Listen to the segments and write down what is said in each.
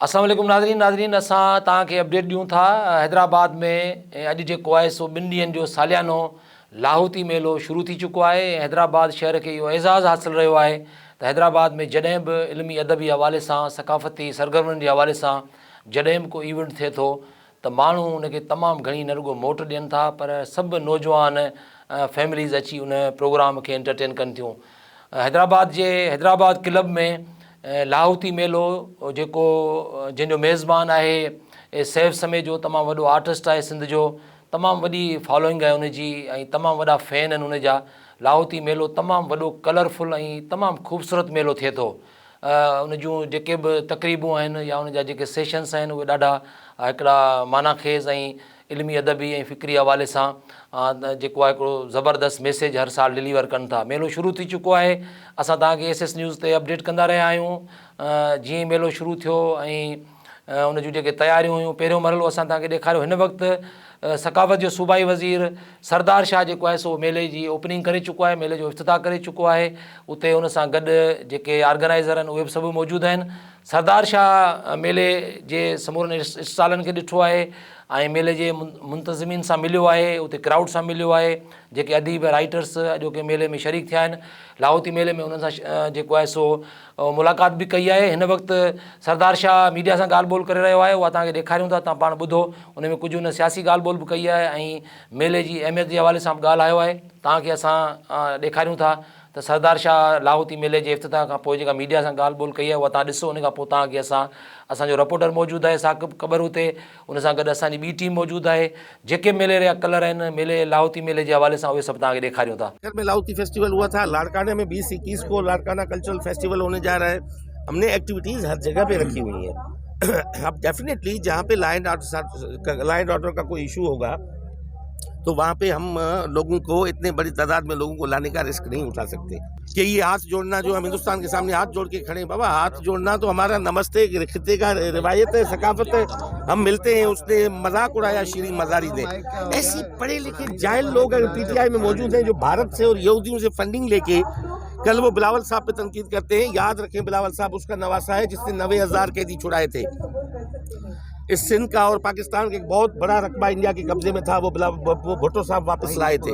اسلام عليڪم ناظرين ناظرين اسان توهان کي اپڊيٽ ڏيون ٿا حيدرآباد ۾ اڄ جيڪو آهي سو ٻن ڏينهن جو ساليانو لاهوتي ميلو شروع ٿي چڪو آهي ۽ حيدرآباد شهر کي اهو اعزاز حاصل رهيو آهي ته حيدرآباد ۾ جڏهن به علمي ادبي حوالي سان ثقافتي سرگرمين جي حوالي سان جڏهن به ڪو ايونٽ ٿئي ٿو ته ماڻهو ان کي تمام گهڻي نه رڳو موٽ ڏين ٿا پر سڀ نوجوان فيمليز اچي ان پروگرام کي انٽرٽين ڪن ٿيون. حيدرآباد جي حيدرآباد ڪلب ۾ لاهوتي ميلو جيڪو جنهن جو ميزبان آهي سيف سميجو تمام وڏو آرٽسٽ آهي سنڌ جو تمام وڏي فالوئنگ آهي ان جي ۽ تمام وڏا فين آهن ان جا لاهوتي ميلو تمام وڏو ڪلرفل ۽ تمام خوبصورت ميلو ٿئي ٿو. ان جون جيڪي به تقريبون آهن يا ان جا جيڪي سيشنس آهن اهي ڏاڍا هڪڙا معنيٰ خيز ۽ علمي ادبي ۽ فڪري حوالي سان جيڪو آهي هڪڙو زبردست ميسيج هر سال ڊليور ڪن ٿا. ميلو شروع ٿي چڪو آهي اسان توهان کي ايس ايس نيوز تي اپڊيٽ ڪندا رهيا آهيون جيئن ئي ميلو شروع ٿيو ۽ ان جون جيڪي تياريون هيون پهريون مرحلو اسان توهان کي ڏيکاريو هن وقت ثقافت جو صوبائي وزير سردار شاهه جيڪو آهي سو ميلي جي اوپننگ ڪري چڪو آهي ميلي جو افتتاح ڪري چڪو آهي اتي ان سان گڏ جيڪي آرگنائيزر آهن اهي به سڀ موجود آهن سردار شاهه ميلي جي سمورن اسٽالن کي ڏٺو آهي ۽ ميلي جي منتظمين سان مليو آهي اتي ڪرائوڊ سان مليو آهي جيڪي اديب رائٽرس اڄوڪي ميلي ۾ شريڪ ٿيا آهن لاهوتي ميلي ۾ انهن سان جيڪو آهي سو ملاقات به ڪئي آهي هن وقت سردار شاهه ميڊيا سان ڳالهه ٻولهه ڪري رهيو آهي اها توهان کي ڏيکاريون ٿا توهان پاڻ ٻڌو ان ۾ ڪجهه هن سياسي ڳالهه ٻولهه به ڪئي آهي ۽ ميلي جي اهميت جي حوالي سان به ڳالهايو آهي توهان کي اسان ڏيکاريون ٿا ته سردار شاهه لاهوتي ميلي جي افتتاح کان پوء جيڪا ميڊيا سان ڳالهه ٻولهه ڪئي آهي اها توهان ڏسو ان کان پوء توهان کي اسان اسان جو رپورٽر موجود آهي ثاقب ڪٻر اتي ان سان گڏ اسان جي ٻي ٽيم موجود آهي جيڪي ميلي ريا ڪلر آهن ميلي لاهوتي ميلي جي حوالي سان اهي سڀ توهان کي ڏيکاريون ٿا. سکر ۾ لاهوتي فيسٽيول هوا ٿا لاڙڪاڻي ۾ بيس اڪيس ڪو لاڙڪاڻا ڪلچرل فيسٽيول هوني جا رها هي هم ني ايڪٽيوٽيز هر جگهه پي رکي هئي هي اب ڊيفينيٽلي جهان P law and order law and order کا ڪوئي اشو هوگا تو وهان پي هم لوگون ڪو اتني بڙي تعداد ۾ لوگون ڪو لانے کا رسڪ نهين اٺا سڪتي ڪي يي هاٿ جوڙنا جو هم هندستان ڪي سامني هاٿ جوڙ ڪي کڙي هين بابا هاٿ جوڙنا تو همارا نمستي خطي کا روايت هي ثقافت هي هم ملتي هين اس ني مذاق اڙايا شيرين مزاري ني ايسي پڙهي لکي جاهل لوگ اگر پي ٽي آئي ۾ موجود هين جو ڀارت سي اور يهوديون سي فنڊنگ لي ڪي ڪل وہ بلاول صاحب پي تنقيد ڪرتي هين ياد رکين بلاول صاحب اس کا نواسا هي جس ني 90000 قيدي چھڙائي ٿي اس سندھ کا اور پاڪستان کا ایک بہت بڑا رقبہ انڈیا کے قبضے میں تھا وہ وہ بھٹو صاحب واپس لائے تھے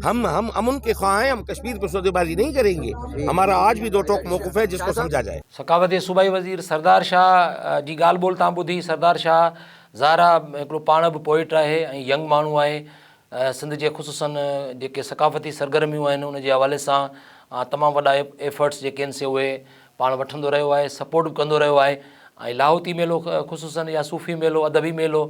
ہم ہم امن کے خواہ ہیں ہم کشمیر پہ سودے بازی نہیں کریں گے ہمارا آج بھی دو ٹوک موقف ہے جس کو سمجھا جائے۔ ثقافت جي صوبائي وزير سردار شاهه جي ڳالهه ٻولهه تان ٻڌي سردار شاهه ظاهر آ هڪڙو پاڻ به پوئٽ آهي ۽ ينگ ماڻهو آهي سنڌ جي خصوصن جيڪي ثقافتي سرگرميون آهن ان جي حوالي سان تمام وڏا ايفرٽس جيڪي آهن سي اهي پاڻ وٺندو رهيو آهي سپورٽ به ڪندو رهيو آهي ۽ لاهوتي ميلو خصوصن يا صوفي ميلو ادبي ميلو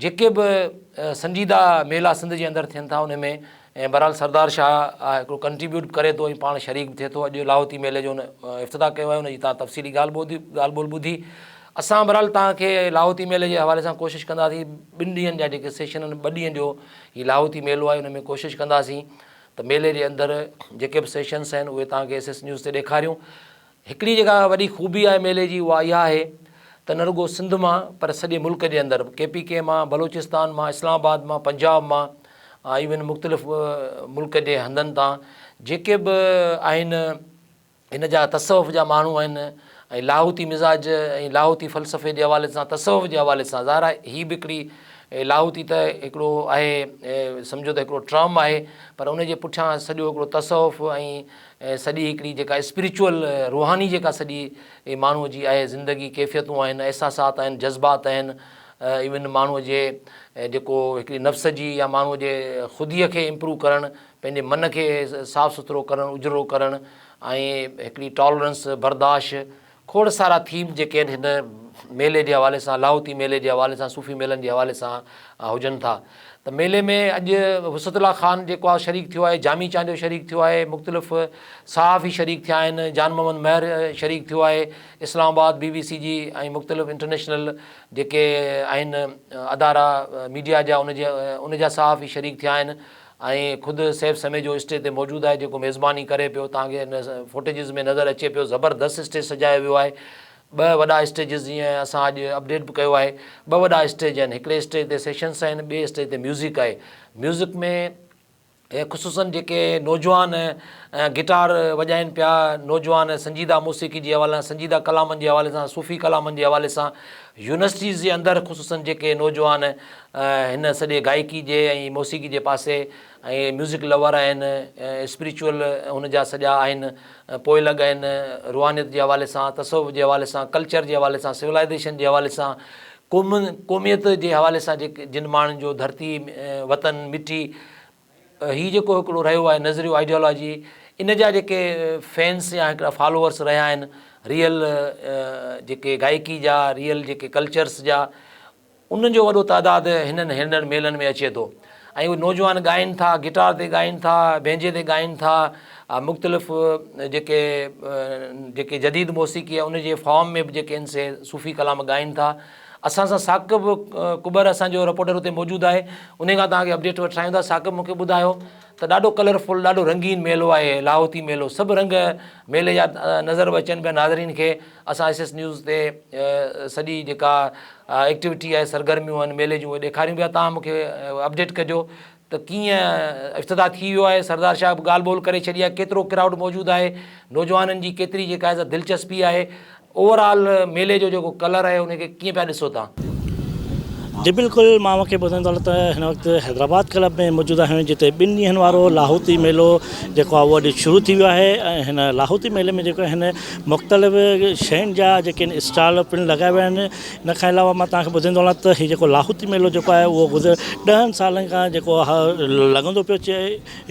جيڪي به سنجيده ميلا سنڌ جي اندر ٿين ٿا ان ۾ ۽ بهرحال سردار شاهه هڪڙو ڪنٽريبيوٽ به ڪري ٿو ۽ پاڻ شريڪ به ٿئي ٿو اڄ لاهوتي ميلي جو هن افتتاح ڪيو آهي ان جي تان تفصيلي ڳالهه ٻوڌي ڳالهه ٻولهه ٻڌي اسان بهرحال توهان کي لاهوتي ميلي جي حوالي سان ڪوشش ڪنداسين ٻن ڏينهن جا جيڪي سيشن آهن ٻه ڏينهن جو هي لاهوتي ميلو آهي ان ۾ ڪوشش ڪنداسين ته ميلي جي اندر جيڪي به سيشنس آهن اهي توهان کي ايس ايس نيوز تي ڏيکاريون. هڪڙي جيڪا وڏي خوبي آهي ميلي جي اها اها آهي ته نه رڳو سنڌ مان پر سڄي ملڪ جي اندر ڪي پي ڪي مان، بلوچستان مان، اسلام آباد مان، پنجاب مان ايون مختلف ملڪ جي هنڌن تان جيڪي به آهن هن جا تصوف جا ماڻهو آهن ۽ لاهوتي مزاج ۽ لاهوتي فلسفي جي حوالي سان تصوف جي حوالي سان ظاهر آهي هي به هڪڙي لاهوتي ته هڪڙو آهي سمجهو ته هڪڙو ٽرم آهي پر ان جي پٺيان سڄو هڪڙو تصوف ۽ سڄي هڪڙي جيڪا اسپريچوئل روحاني جيڪا سڄي ماڻهوء جي آهي زندگي ڪيفيتون آهن احساسات آهن جذبات آهن ايون ماڻهوء جي جيڪو هڪڙي نفس جي يا ماڻهوء جي خوديء کي امپروو ڪرڻ پنهنجي من کي صاف سٿرو ڪرڻ اجرو ڪرڻ ۽ هڪڙي ٽالرنس، برداشت، کوڙ سارا ٿيم جيڪي آهن هن ميلي جي حوالي سان لاهوتي ميلي جي حوالي سان صوفي ميلن جي حوالي سان هجن ٿا ته ميلي ۾ اڄ وسعت الله خان جيڪو آهي شريڪ ٿيو آهي جامي چانڊيو شريڪ ٿيو آهي مختلف صحافي شريڪ ٿيا آهن جان محمد مهر شريڪ ٿيو آهي اسلام آباد بي بي سي جي ۽ مختلف انٽرنيشنل جيڪي آهن ادارا ميڊيا جا ان جي ان جا صحافي شريڪ ٿيا آهن ۽ خود سيف سميجو اسٽيج تي موجود آهي جيڪو ميزباني ڪري پيو توهان کي ان فوٽيجز ۾ نظر اچي پيو زبردست اسٽيج سجايو ويو آهي ٻه وڏا اسٽيجز جيئن اسان اڄ اپڊيٽ به ڪيو آهي ٻه وڏا اسٽيج آهن هڪڙي اسٽيج تي سيشنس آهن ٻئي اسٽيج تي ميوزڪ آهي ميوزڪ ۾ خصوصن جيڪي نوجوان گٽار وڄائين پيا، نوجوان سنجيده موسيقي جي حوالي سان، سنجيده ڪلامن جي حوالي سان، صوفي ڪلامن جي حوالي سان يونيورسٽيز جي اندر خصوصن جيڪي نوجوان هن سڄي گائڪي جي ۽ موسيقي جي پاسي ۽ ميوزڪ لور آهن، اسپريچوئل هن جا سڄا آهن، پوئلڳ آهن، روحانيت جي حوالي سان، تصوف جي حوالي سان، ڪلچر جي حوالي سان، سولائيزيشن جي حوالي سان، قوميت جي حوالي سان جن ماڻهن جو ڌرتي، وطن، مٽي هي جيڪو هڪڙو رهيو آهي نظريو آئيڊيالاجي ان جا جيڪي فينس يا هڪڙا فالوورس رهيا آهن ريئل جيڪي گائڪي جا ريئل جيڪي ڪلچرس جا انهن جو وڏو تعداد هنن هنن ميلن ۾ اچي ٿو ۽ اهي نوجوان ڳائين ٿا گٽار تي ڳائين ٿا بينجي تي ڳائين ٿا مختلف جيڪي جيڪي جديد موسيقي آهي ان جي فارم ۾ به جيڪي آهن سي صوفي ڪلام ڳائين ٿا اسان سان ثاقب ڪٻر اسان جو رپورٽر اتي موجود آهي انهي کان توهان کي اپڊيٽ وٺرايون ٿا ثاقب مونکي ٻڌايو ته ڏاڍو ڪلرفل ڏاڍو رنگين ميلو آهي لاهوتي ميلو سڀ رنگ ميلي جا نظر به اچن پيا ناظرين کي اسان ايس ايس نيوز تي سڄي جيڪا ايڪٽيوٽي آهي سرگرميون آهن ميلي جون اهي ڏيکاريون پيا توهان مونکي اپڊيٽ ڪجو ته ڪيئن افتتاح ٿي ويو آهي سردار شاهه به ڳالهه ٻولهه ڪري ڇڏي آهي ڪيترو ڪرائوڊ موجود آهي نوجوانن جي ڪيتري جيڪا آهي سا دلچسپي آهي اوور آل ميلي جو جيڪو ڪلر آهي ان کي ڪيئن پيا ڏسو تان. جي بلڪل مان اوهان کي ٻڌائيندو هلان ته هن وقت حيدرآباد ڪلب ۾ موجود آهيون جتي ٻن ڏينهن وارو لاهوتي ميلو جيڪو آهي اهو اڄ شروع ٿي ويو آهي ۽ هن لاهوتي ميلي ۾ جيڪو هن مختلف شين جا جيڪي اسٽال پڻ لڳايا ويا آهن ان کان علاوه مان توهان کي ٻڌائيندو هلان ته هي جيڪو لاهوتي ميلو جيڪو آهي اهو گذريل ڏهن سالن کان جيڪو آهي لڳندو پيو اچي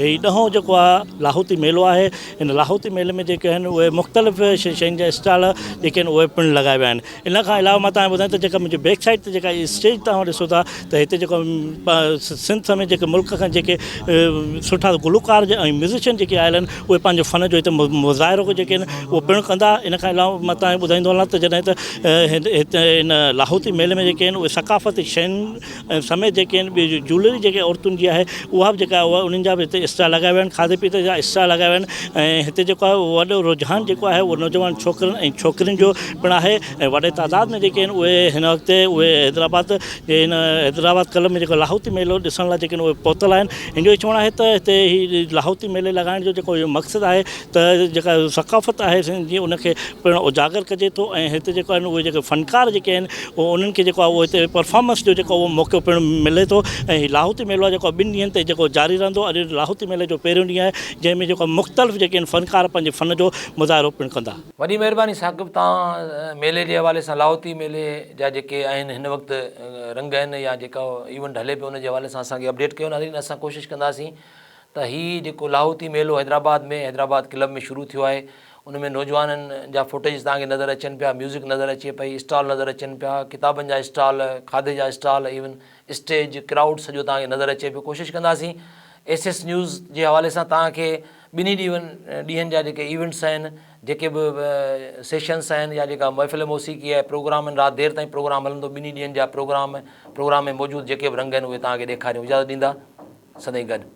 هي ڏهون جيڪو آهي لاهوتي ميلو آهي ان لاهوتي ميلي ۾ جيڪي آهن اهي مختلف شين جا اسٽال جيڪي آهن اهي پڻ لڳايا ويا آهن ان کان علاوه مان توهان کي ٻڌايان ته جيڪا منهنجي بيڪ سائيڊ تي جيڪا اسٽيج توهان ڏسو ٿا ته هتي جيڪو سنڌ سميت جيڪي ملڪ کان جيڪي سٺا گلوڪار ۽ ميوزيشن جيڪي آيل آهن اهي پنهنجو فن جو هتي مظاهرو جيڪي آهن اهو پڻ ڪندا ان کان علاوه مان توهان کي ٻڌائيندو هلان ته جڏهن ته هتي هن لاهوتي ميلي ۾ جيڪي آهن اهي ثقافتي شين سميت جيڪي آهن ٻي جولري جيڪي عورتن جي آهي اها به جيڪا آهي انهن جا به هتي اسٽال لڳايا ويا آهن کاڌي پيتي جا اسٽال لڳايا ويا آهن ۽ هتي جيڪو آهي وڏو رجحان جيڪو آهي اهو نوجوان ڇوڪرن ۽ ڇوڪرين جو پڻ آهي ۽ وڏي تعداد ۾ جيڪي آهن اهي هن وقت اهي حيدرآباد جي هن حيدرآباد ڪلب ۾ جيڪو لاهوتي ميلو ڏسڻ لاء جيڪي آهن اهي پهتل آهن هن جو چوڻ آهي ته هتي هي لاهوتي ميلي لڳائڻ جو جيڪو اهو مقصد آهي ته جيڪا ثقافت آهي سنڌ جي ان کي پڻ اجاگر ڪجي ٿو ۽ هتي جيڪو آهن اهي جيڪي فنڪار جيڪي آهن اهي انهن کي جيڪو آهي اهو هتي پرفارمنس جو جيڪو اهو موقعو پڻ ملي ٿو ۽ هي لاهوتي ميلو آهي جيڪو ٻن ڏينهن تائين جيڪو جاري رهندو اڄ لاهوتي ميلي جو پهريون ڏينهن آهي جنهن ۾ جيڪو مختلف جيڪي آهن فنڪار پنهنجي فن جو مظاهرو پڻ ڪندا. وڏي مهرباني ثاقب توهان ميلي جي حوالي سان لاهوتي ميلي جا جيڪي آهن هن وقت رنگ آهن يا جيڪا ايونٽ هلي پيو ان جي حوالي سان اسان کي اپڊيٽ ڪيو ناظرين اسان ڪوشش ڪنداسين ته هي جيڪو لاهوتي ميلو حيدرآباد ۾ حيدرآباد ڪلب ۾ شروع ٿيو آهي ان ۾ نوجوانن جا فوٽيج توهان کي نظر اچن پيا ميوزڪ نظر اچي پئي اسٽال نظر اچن پيا ڪتابن جا اسٽال کاڌي جا اسٽال ايون اسٽيج ڪرائوڊ سڄو توهان کي نظر اچي پيو ڪوشش ڪنداسين ايس ايس نيوز جي حوالي سان توهان کي ٻنهي ڏينهن جا جيڪي ايونٽس آهن جيڪي به سيشنس آهن يا جيڪا محفل موسيقي آهي پروگرام آهن رات دير تائين پروگرام هلندو ٻنهي ڏينهن جا پروگرام پروگرام ۾ موجود جيڪي به رنگ آهن اهي توهان کي ڏيکاريون اجازت ڏيندا سدائين گڏ.